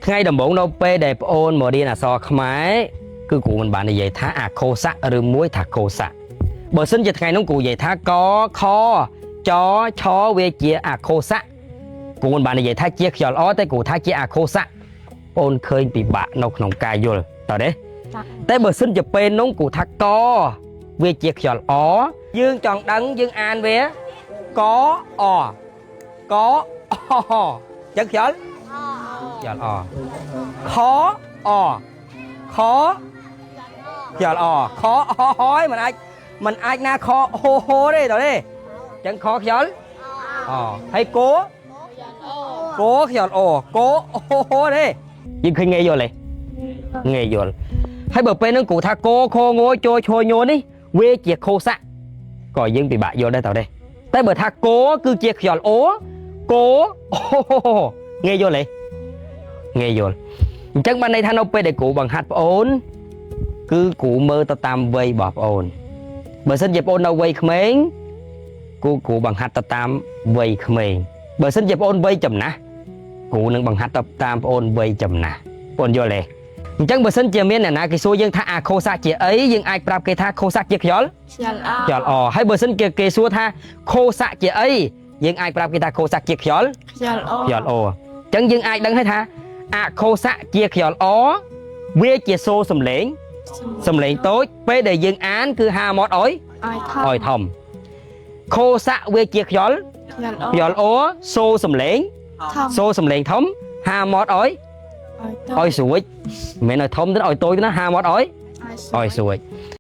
ថ្ងៃដំបូងនៅពេលដែលប្អូនមករៀនអក្សរខ្មែរគឺគ្រូមិនបាននិយាយថាអាខោសៈឬមួយថាខោសៈបើសិនជាថ្ងៃនោះគ្រូនិយាយថាកខចឆវាជាអាខោសៈគ្រូមិនបាននិយាយថាជាខ្យល់អតែគ្រូថាជាអាខោសៈប្អូនឃើញពិបាកនៅក្នុងការយល់តើទេតែបើសិនជាពេលនោះគ្រូថាកវាជាខ្យល់អយើងចង់ដឹងយើងអានវាកអកអចឹងខ្យល់ ខ្យល់អខអខខ្យល់អខអហើយมันអាចมันអាចណាខហូហូទេតើទេអញ្ចឹងខខ្យល់អហើយគោគោខ្យល់អគោហូហូទេយើងឃើញងាយយល់ទេងាយយល់ហើយបើពេលហ្នឹងគ្រូថាគោខងោចូលឈញោនេះវាជាខោសៈក៏យើងពិបាកយល់ដែរតើទេតែបើថាគោគឺជាខ្យល់អូគោអូងាយយល់ទេ ងាយយល់អញ្ចឹងបានន័យថានៅពេលដែលគ្រូបង្ហាត់ប្អូនគឺគ្រូមើលទៅតាមវ័យរបស់ប្អូនបើសិនជាប្អូននៅវ័យក្មេងគ្រូគ្រូបង្ហាត់ទៅតាមវ័យក្មេងបើសិនជាប្អូនវ័យចំណាស់គ្រូនឹងបង្ហាត់ទៅតាមប្អូនវ័យចំណាស់ប្អូនយល់ទេអញ្ចឹងបើសិនជាមានអ្នកណាគេសួរយើងថាអាខោសាជាអីយើងអាចប្រាប់គេថាខោសាជាខ្យល់ ខ្យល់អ ខ្យល់អហើយបើសិនជាគេសួរថាខោសាជាអីយើងអាចប្រាប់គេថាខោសាជាខ្យល់ ខ្យល់អ ខ្យល់អូអញ្ចឹងយើងអាចដឹងហើយថាអខោសៈជាខ្យល់អវាជាសូរសំឡេងសំឡេងតូចពេលដែលយើងអានគឺហាមាត់អុយ ឲ្យថំ អុយធំខោសៈវាជាខ្យល់ ខ្យល់អ ខ្យល់អូសូរសំឡេង ថំ សូរសំឡេងធំហាមាត់អុយ ឲ្យតូច អុយស្រួចមិនមែនឲ្យធំទេឲ្យតូចទេណាហាមាត់អុយអុយស្រួច។